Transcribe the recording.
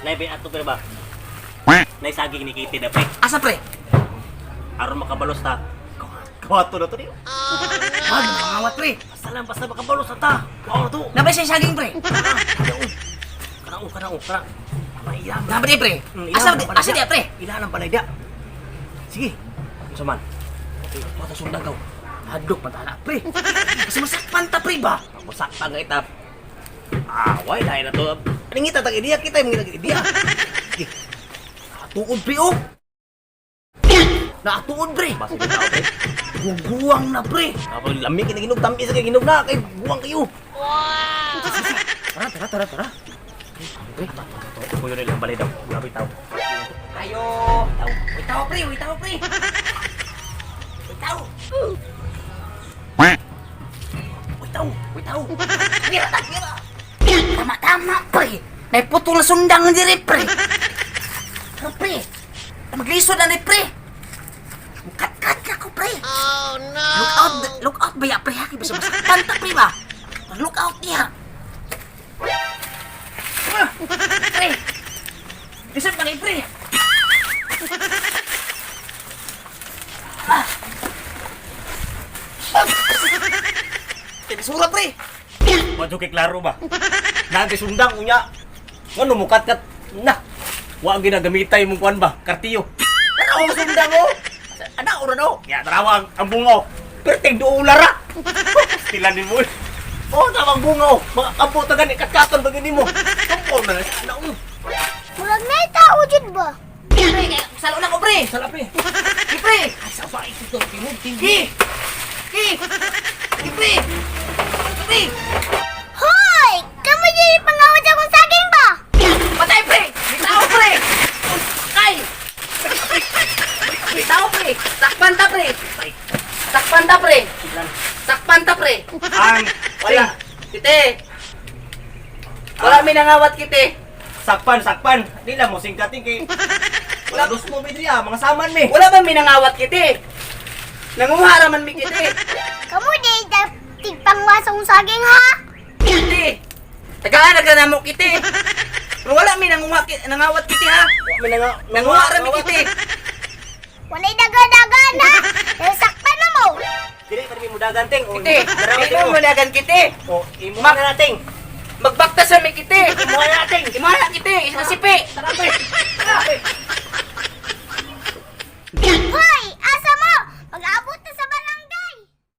Nay, ato pero ba? Nay, saging ni Kitty na pre. Asa, pre? Aron makabalos ta. Kawato na to niyo. Wag, mangawat, pre. Basta lang, basta makabalos na ta. Kawato to. Nabay siya saging, pre. Kanang o, kanang o, kanang. Mailam. Nabay, pre. Asa, asa diya, pre? Ilan ang balay dia. Sige. Unsa man? Okay, Mata sundang kaw. Hadlok man tala, pre. Kasi masakpan ta, pre ba? Masakpan nga itap. Ah, way dahil na to. Nangita tag ideya kita, mangita tag ideya. Sige. Natuod, pre, oh. Natuod, pre. Basta kita, okay? Guguwang na, pre. Kapag lamig kini ginog tamis kay ginog na kay buwang kayo. Tara, tara, tara, tara. Pre, kuyo nila ang balay daw. Grabe tao. Ayo. Uy, tao, pre. Uy, tao, pre. Uy, tao. Uy, tao. Uy, tao. Mira ta, mira. Tama, tama, pre. Naiputol na sundang diri, pre. Pero, pre. Maglisod na ni, pre. Kat-kat ka ko, pre. Oh no! Look out, look out ba ya, pre? Ha? Kaya basta masaktan ta, pre ba? Look out niya. Ah, pre. Isip ka ni, pre. Ah. Ah. Basura, pre. Wadyo kay klaro ba? Nagay sundang unya. Ngano mukat kat na. Wa ang ginagamitay mong kuan ba? Kartiyo. Ano ang sundang oh? Ana ora no. Ya tarawa ang bunga oh. Perting duula ra. Stila nimo. Eh. Oh, tawang bunga oh. Mga kampo ta gani katkaton ba gani mo. Tumpol na sa ana oh. Murag na tao jud ba? Pre, salo na ko, pre. Sala pre. Ki, pre. Ay sa ba ito timog Ki. Ki. Ki, pre. Pre. Hoy! Kamo jud pangawat sa akong saging ba? Patay, pre! May tao, pre! Kay! May tao, pre! Takpan ta, pre! Takpan ta, pre! Takpan ta, pre! Ang wala. Kite! Wala may nangawat, kite! Sakpan, sakpan. Di lang mo singkating kay wala dos mo bidriya, mga saman mi. Wala ba may nangawat, kite? Nanguha raman mi, kite! Kamo di tigpangwa sa akong saging ha? Kite! Tagaan na na mo, kite! Pero wala may nanguha, nangawat, kite, ha? Wa mi nanga Nanguha ra mi, kite! Walay daga-dagan ha? Eh, sakpan na mo. Dili pa mi mudagan ting. O, Kite! darawa, Imo ting, mo dagan, kite! O, imo na nating. Magbakta sa mi, kite! Imo na nating. Imo na, kite! Isa sipi! Tara pre. Tara pre.